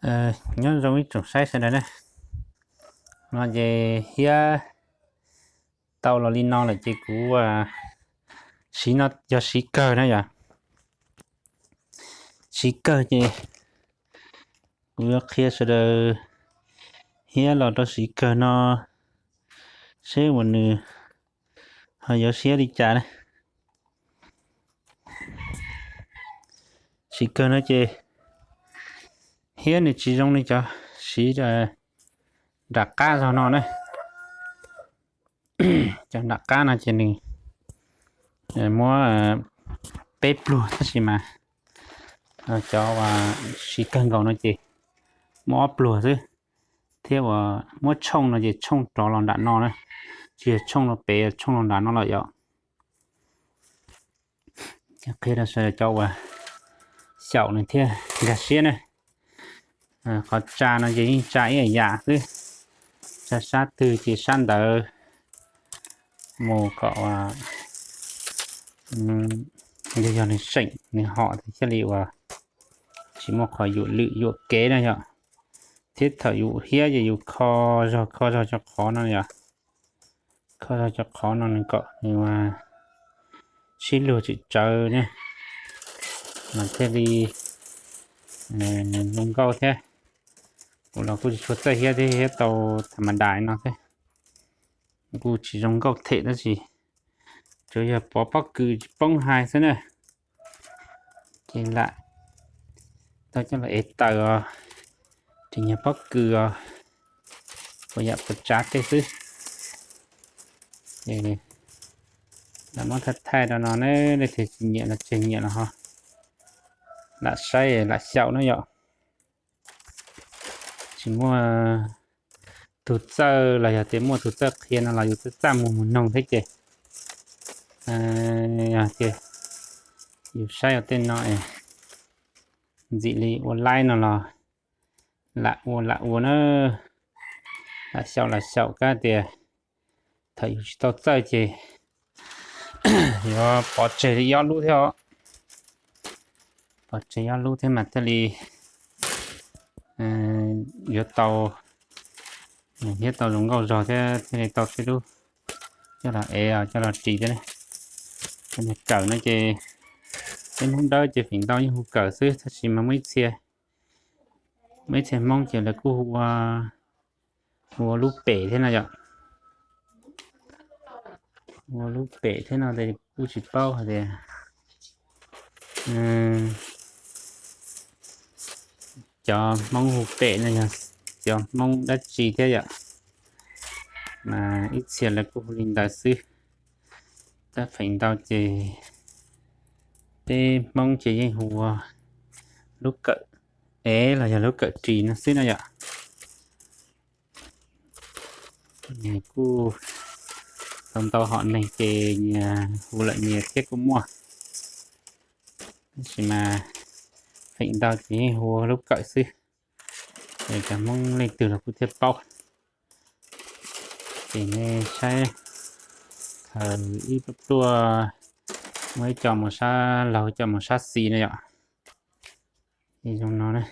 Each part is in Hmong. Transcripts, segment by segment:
Nyob zoo ib tsoom saib sawv daws na, no ces hiab tau los li no lawm ces kuv siv no yog siv kawg na yom. Siv kawg ces kuv yuav qhia sawv daws hiab los rau siv kawg no seb uas nws ho yuav siab li cas na. Siv kawg no ces hiab nws tsis zoo li cov siv nram qab zog no na. Cov nram qab no ces nws muab peb pluag tab sis mas cov uas siv kawg nkaus no ces muab ob pluag xwb, thiab uas muab tshooj no ces tshooj rov los nram no na, tsis yog tshooj los pem, tshooj los nram no lawm yom. Qhia rau sawv daws cov uas xyaum nws thiaj nkag siab na. Qhov tsa no ces yeej tsa ib yam xwb, tsa sab twg ces sab ntawd mus kom yog yog nws seem nws hom thiaj li uas tsis muaj qhov yuam lwm yuam kev na yom. Thiab thaum yus hiab ces yus kho zog kho zog cov qhov no yom, kho zog cov qhov no nws kom nws sib luag tsis tsawv ne, mas thiaj li zoo nkauj thiab. Kuv los kuj tsis tshua txawj hiab thiab, hiab tau tham ma das no thiab, kuj tsis zoo nkauj them tab sis tsuas yog pov pob kws tsis poob hais xwb na. Ces lam tau coj los ev taws os, tsis nyog pob kws os, puas yam puas tsav tej xwb. Ces lam muab thaij thaij rau no ne, leej twg tsis nyiam los tseg, nyiam los ho lam saib lam xyaum na yom. Tsis muaj tug txawj los yog tias muaj tug txawj qhia no los yus txawj txaj muag mus noog thiab ces yog tias yus saib ua tej no es ntxim li ua laib no los lam ua lam ua na, lam xyaum lam xyaum kab tias thaum yus tsis tau txawj ces yuav pov tseg li ob lub thiab os. Pov tseg ob lub thiab mas thiaj li yuav tau, thiab tau zoo nkauj zog thiab thiaj li tau tej lub coj los ev coj los ris thiab. Kawm no ces peb Hmoob Dawb ces feem ntau yeej hu kawm xwb tab sis mas muaj ib txhia, muaj ib txhia Hmoob ces lawv kuj hu ua lub pem thiab no yom. Ua lub pem thiab no ces kuj tsis paub hais tias cov Hmoob hu pem no yog cov Hmoob dab tsi thiab yom. Mas ib txhia lawv kuj hu li ntawd xwb, tab feem ntau ces peb Hmoob ces yeej hu ua lub kawm ev los yog lub kawm ris no xwb no yom. Kuj tau ntau hom neeg ces nyias hu lawm nyias thiab kuj muaj, tab sis mas feem ntau ces yeej hu ua lub kawm xwb. Es cov Hmoob leej twg los kuj thiaj paub. Ces nej saib, thaum ib pluaj muaj ib co mus sab laug, ib co mus sab xis na yom. Zoo no na,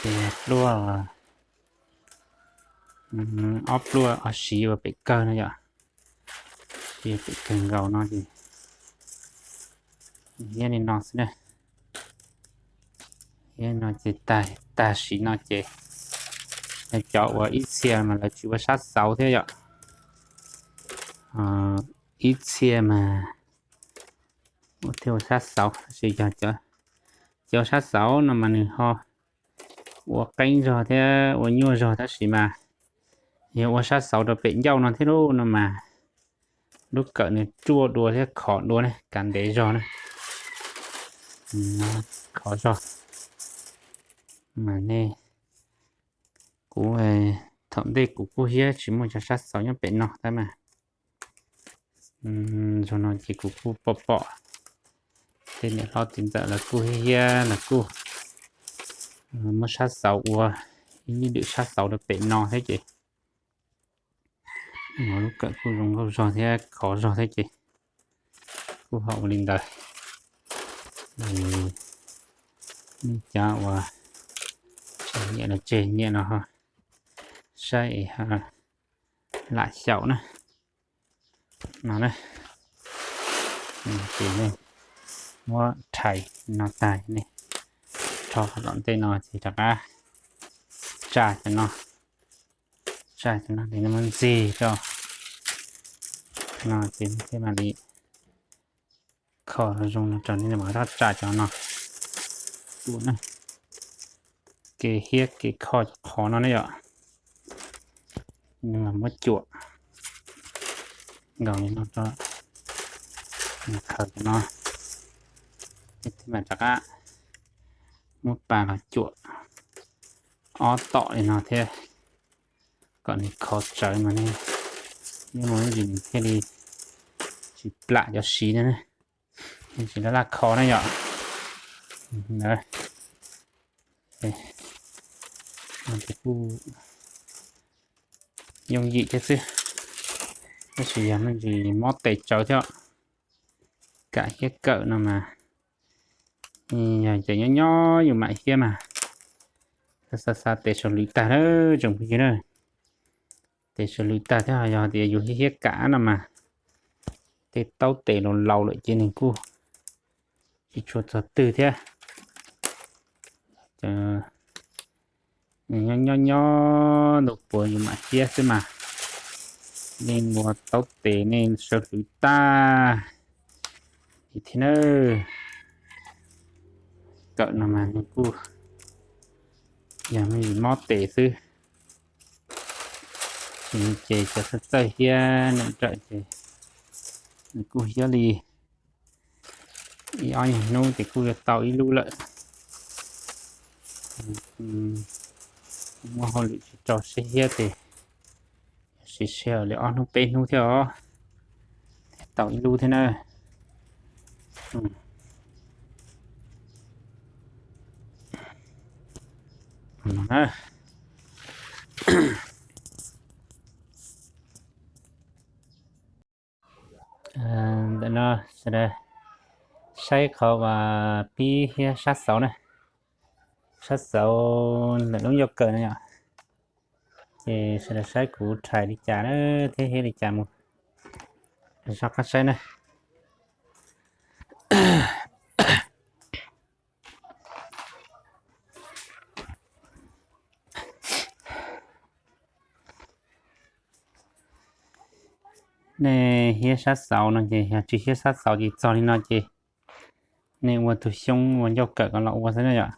ces pluaj, ob pluaj ob siv ua pem kawg no yom. Ces pem kawg nkaus no ces hiab li no xwb na. Hiab no ces tag, tag siv no ces cov uas ib txhia mas lawv tsis ua sab xauv thiab yom. Ib txhia mas thiaj ua sab xauv, tab sis yog cov ua sab xauv no mas nws ho ua qeeb zog thiab ua nyuaj zog tab sis mas yog ua sab xauv rau pem ncauj no thiab lub no mas lub kawm nws ruaj dua thiab khov dua ne, kav ntev zog na. Khov zog. Mas nej, kuv, thaum ntej kuv kuj hiab tsis muaj cov sab xauv nyob pem no tab mas zaum no ces kuv kuj pom pom tej niam hlob txiv ntxawm lawv kuj hiab, lawv kuj muab sab xauv ua, ib lwm sab xauv rau pem no thiab ces lub kawm kuj zoo nkauj zog thiab khov zog thiab ces kuj ho ua li ntawd. Nej cov uas Nyiam no tseg, nyiam no saib es lam xyaum na. No na, ces nej muab rhais no tag, nej rho qhov tom ntej no ces rov qab tsa cov no, tsa cov no ces nej muab ntxig rau no ces nej thiaj mam li kho zoo no rau, nej mam rov tsa cov no ua na. Kev hiab kev kho cov qhov no ne yom. Muab cuam nkaus li no rau, khaws cov no, thiaj mam rov qab muab pas los cuam ob tom li no thiab, kom nws kho tsawv mas nej, nej mus ib ntsis nws thiaj li tsis plam cov siv na, tsis laj laj kho na yom. Ces kuj yooj yim thiab xwb, tab sis yog me ntsis mob tes tsawv thiab. Kam hiab kawm no mas yog ces nyob nyob yus mam hiab mas xa xa tes saum lwm tag na, tsoom phooj ywg na. Tes saum lwm tag thiab, yog tias yus hiab hiab kam no mas tej taub tes laus laus lawm ces nws kuj tsis tshua txog twg thiab. Nyob nyob nyob ntu puav yus mam hiab xwb mas nej mus taub tes nej sawv hlwv tag li thiab na. Kawm no mas nws kuj yog me ntsis mob tes xwb. Ces cov txawj txawj hiab nws rawm ces nws kuj hiab li ib ob nyuag hnub ces kuj yuav tau ib lub lawm. Muaj hauj lwm tsis rau siab hiab ces siv sij hawm li ob hnub peb hnub thiab os, thiaj tau ib lub thiab na. Ntawm no sawv daws saib qhov uas pib hiab sab xauv na, sab xauv ntawm lub ncauj kawm no yom. Ces sawv daws saib kuv rhais li cas na thiab hiab li cas mus, soj qab saib na. Nej hiab sab xauv no ces yog tsis hiab sab xauv ces txog li no ces nej ua tus xyoob ua ncauj kawm ko los ua xwb na yom.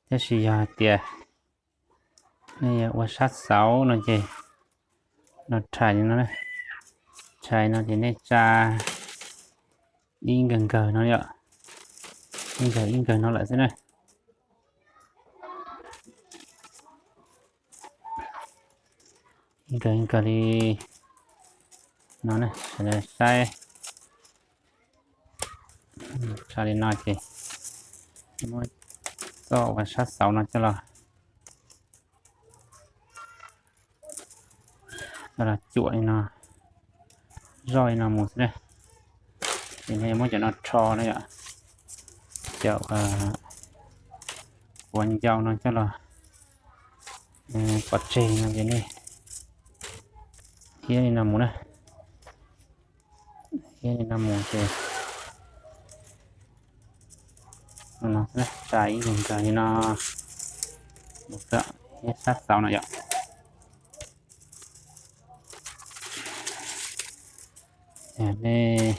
Tab sis yog hais tias nej ua sab xauv no ces no rhais no, rhais no ces nej tsa ib nkawg nkawg no yom, ib nkawg ib nkawg no lawm xwb na. Ib nkawg ib nkawg li no, sawv daws saib. Tsa li no ces muab txoj uas sab xauv no coj los, coj los cuam li no, zoj li no mus xwb na. Ces nej muab cov no rho na yom, cov quav ncau no coj los pov tseg no ces nej hiab li no mus na. Hiab li no mus ces tsa ib nkawg nkawg li no, hiab sab xauv no yom. Nej,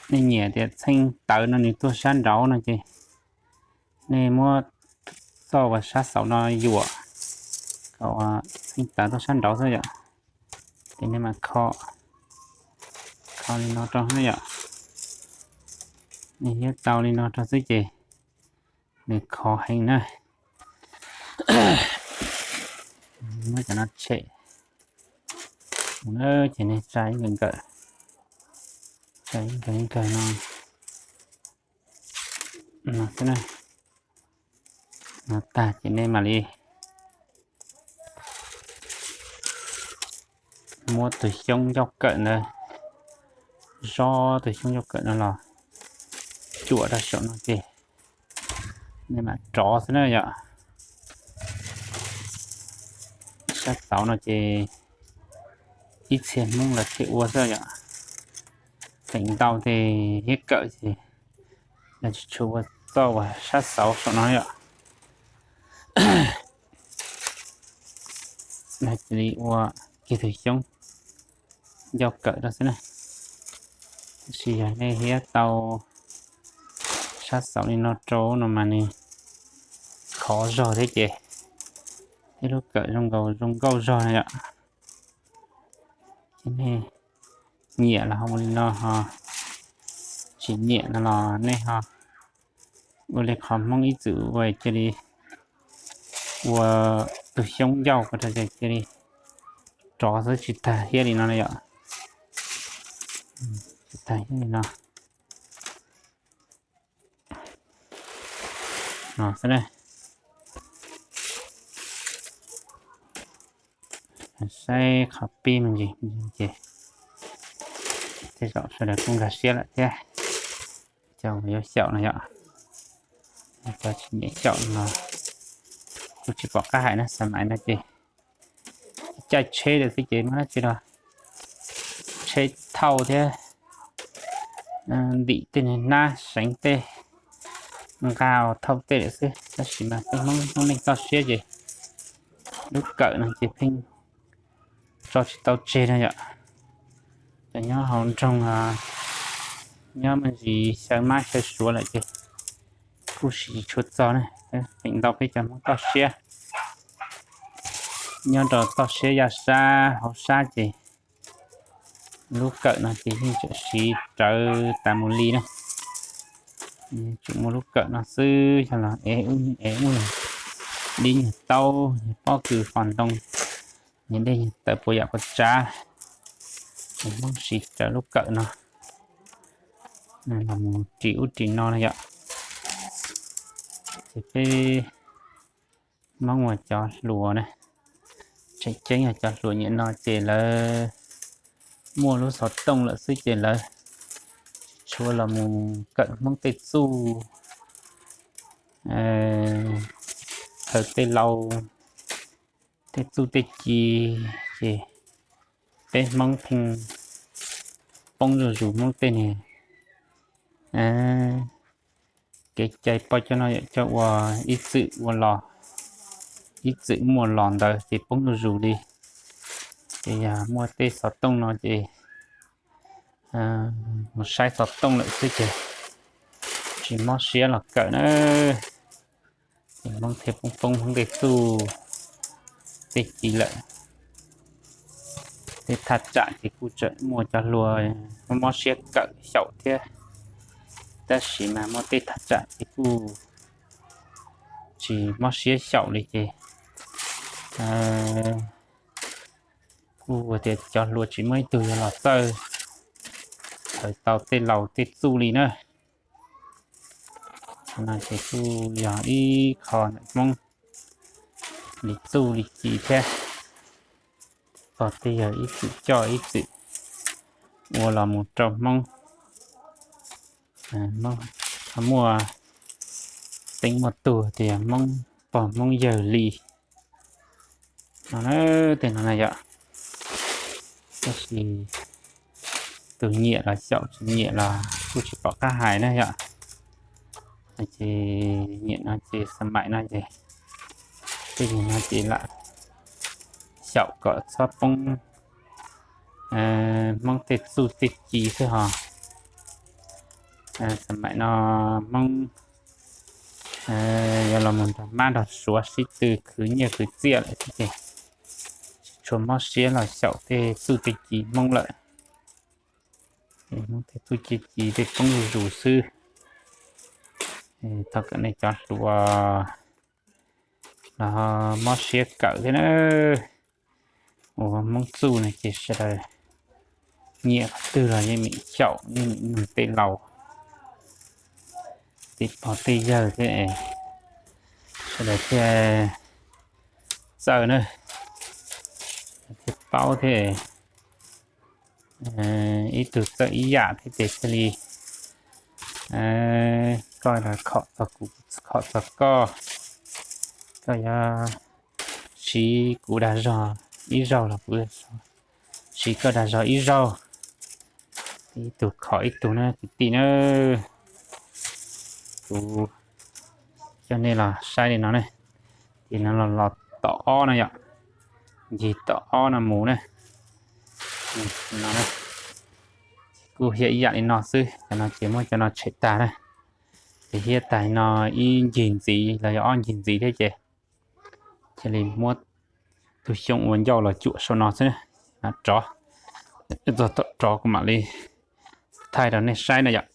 nej nyiam tias txheej tawv no nws tuaj sab nraud no ces nej muab txoj uas sab xauv no yuam kom txheej tawv tuaj sab nraud xwb yom. Ces nej mam kho, kho li no rau na yom. Nej hiab tau li no rau xwb ces nws khov heev na. Muab cov no tshem mus na, ces nej tsa ib nkawg nkawg, tsa ib nkawg nkawg no, no xwb na. No tag ces nej mam li muab tus xyoob ncauj kawm ntawd, zov tus xyoob ncauj kawm no los cuam rau saum no ces Nej mam rov xwb na yom. Sab xauv no ces ib txhia Hmoob lawv thiaj ua xwb yom. Feem ntau tej hiab kawm ces yog tsis tshua ua txoj uas sab xauv saum no yom. Cia li ua kiag tus xyoob ncauj kawm rau xwb na. Tab sis yog nej hiab tau sab xauv li no rau no mas nws khov zog thiab ces thiab lub kawm zoo nkaus zoo nkauj zog na yom. Ces nej nyiam los ho ua li no ho, tsis nyiam no los nej ho ua li qhov Hmoob ib txwm ua cia li ua tus xyoob ncauj ko rau cia li rov xwb tsis tag hiab li no yom. Tsis tag hiab li no. No xwb na. Saib qhov pib me ntsis ces tej zaum sawv daws kuj nkag siab lawm thiab. Cov uas yuav xyaum no yom, cov tsis nyiam xyaum no kuj tsis pom qab hais na, xab maim no ces caij tsheb lawm xwb ces muaj dab tsi los tsheb thauj thiab ntim tej hnab seev tej nqa thauj tej lawm xwb, tab sis mas peb Hmoob Hmoob neej toj siab ces lub kawm no ces pheej tso tsis tau tseg no yom. Cov nyob hauv nroog, nyob me ntsis xyaw mab xyaw suav lawm ces kuj siv tsis tshua txog na. Feem ntau peb cov Hmoob toj siab nyob rau toj siab yaj sab hauv sab ces lub kawm no ces yeej tseem siv rawv tas mus li na. Tseem muaj lub kawm no xwb, yog los ev ub ev ub, dib nyuag taub nyuag pob kws fos ntoo, nyuag dej nyuag taws puas yam puas tsav, ces Hmoob siv rawv lub kawm no los mus ris ub ris no na yom. Ces peb Hmoob uas cov hluas na, tseem ceeb yog cov hluas nyuam no ces lawv muaj lub xov tooj lawm xwb ces lawv tsis tshua los mus kawm Hmoob tej txuj, khaws tej laus tej txuj tej ci, ces peb Hmoob pheej poob zuj zus Hmoob tej niag kev cai poj coj noj yawm coj ua ib txwm ua los, ib txwm muaj los ntawd ces poob zuj zus li. Ces yog muaj tej xov tooj no ces mus saib xov tooj lawm xwb ces tsis mob siab los kawm na. Ces Hmoob thiaj poob poob Hmoob tej txuj tej ci lawm. Tej thaj tsam ces kuj tseem muaj cov hluas mob siab kawm xyaum thiab, tab sis mas muaj tej thaj tsam ces kuj tsis mob siab xyaum li ces kuj tias cov hluas tsis muaj ib tug yuav los txawj khaws tau tej laus tej txuj li na. No ces kuj yog ib qho ntawm Hmoob li txuj li ci thiab, txog tej yog ib txwm coj ib txwm ua los mus rau Hmoob. Muaj teeb muaj tug tias Hmoob pog Hmoob yawg li no na, tej no na yom. Tab sis tus nyiam los xyaum, tsis nyiam los kuj tsis pom qab hais na yom. Ces nyiam no ces xab maim no ces tej no ces lam xyaum kom txhob poob Hmoob tej txuj tej ci xwb ho. Xab maim no Hmoob yuav los mus nrog mab nrog suav sib tw khwv nyiaj khwv txiaj lawm xwb ces tsis tshua mob siab los xyaum tej txuj tej ci Hmoob lawm. Hmoob tej txuj tej ci tej poob zuj zus xwb. Thov kom nej cov hluas los mob siab kawm thiab na. Ua Hmoob txuj no ces sawv daws nyiam qhov twg los yeej meem xyaum, yeej meem nug tej laus tej pog tej yawg thiab, sawv daws thiaj txawj na, thiaj paub thiab. Ib tug txawj ib yam thiab ces thiaj li koj los khom txog kuv, kuv khom txog koj. Koj yuav siv kuv dag zog ib zaug los kuv siv koj dag zog ib zaug. Ib tug khom ib tug na kwv tij na. Kuv coj nej los saib li no ne. Ces no los, los tom ob no yom. Ncig tom ob no mus na. No, kuj hiaj ib yam li no xwb, cov no ces muab cov no tshem tag na. Ces hiaj tag no ib ncig ntxiv los yog ob ncig ntxiv thiab ces cia li muab tus xyoob ua ncauj los cuam saum no xwb na. Rov txog tom rov kuv mam li thaij rau nej saib na yom.